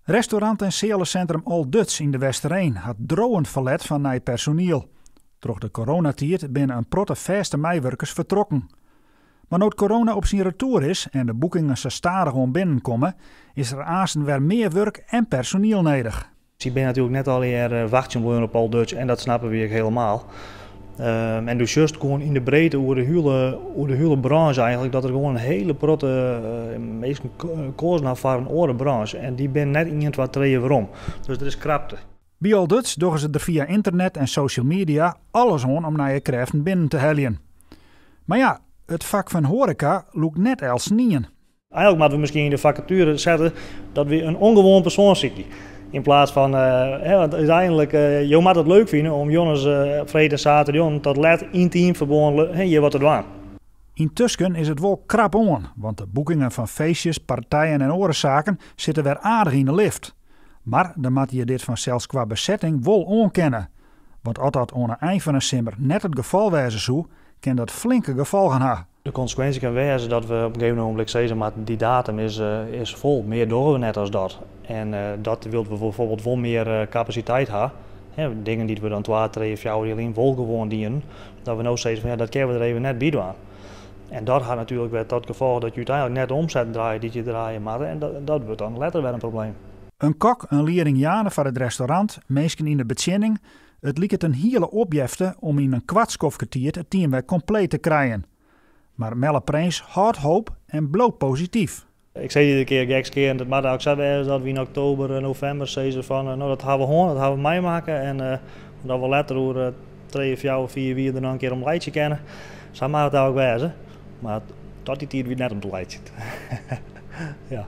Restaurant en sealesintrum Old Dutch yn De Westereen hat driuwend ferlet fan nij personiel. Troch de coronatiid binne in protte fêste meiwurkers fertrokken. Mar no't corona op syn retoer is en de boekingen sa stadichoan binnenkomme, is der aansten wer mear wurk en personiel nedich. Sy binne natuerlik net allegear wachtsjen bleaun op Old Dutch en dat snappe wy ek helemaal. En do sjochst gewoan yn de breedte oer de hiele, oer de hiele branche eigenlijk dat der gewoan in hiele protte minsken koazen ha foar in oare branche en dy binne net ien, twa, trije werom. Dus der is krapte. By Old Dutch dogge se der fia ynternet en social media alles oan om nije krêften binnen te heljen. Mar ja, it fak fan hoareka lûkt net eltsenien. Eigenlijk moatte we miskien yn de fakature sette dat we in ûngewoan persoan sykje. Yn plaats fan, hè, want úteinlik, jo moatte it leuk fine om jûns op freed en saterdei tot let yn teamferbân hjir wat te dwaan. Yntusken is it wol krap oan, want de boekingen fan feestjes, partijen en oare saken sitte wer aardich yn de lift. Mar dan moatte je dit fansels kwa besetting wol oankinne. Want as dat oan 'e ein fan 'e simmer net it gefal wêze soe, kin dat flinke gefolgen ha. De konsekwinsje kin wêze dat we op in gegeven ogenblik sizze moatte, dy datum is fol, mear dogge we net as dat. En dat wylst we bijvoorbeeld wol mear kapasiteit ha, hè, dingen dy't we dan twa, trije, fjouwer jier lyn wol gewoan dienen, dat we no sizze fan ja, dat kinne we der even net by dwaan. En dat hat natuerlik wer tot gefolch dat je úteinlik net de omset draaie dy't je draaie moatte en dat wurdt dan letter wer in probleem. In kok, in liedingjaande foar it restaurant, minsken yn de betsjinning. It liket in hiele opjefte om yn in koart skoftke tiid it team wer kompleet te krijen. Mar Melle Prins hâldt hoop en bliuwt posityf. Ik sis iedere kear gekskearend, it moat ek sa wêze dat we yn oktober, novimber sizze fan no dat ha we hân, dat ha we meimakke en dat we letter oer trije, fjouwer, fiif jier der noch in kear om laitsje kinne. Sa moat it ek wêze, mar tot dy tiid wie it net om te laitsjen. Ja.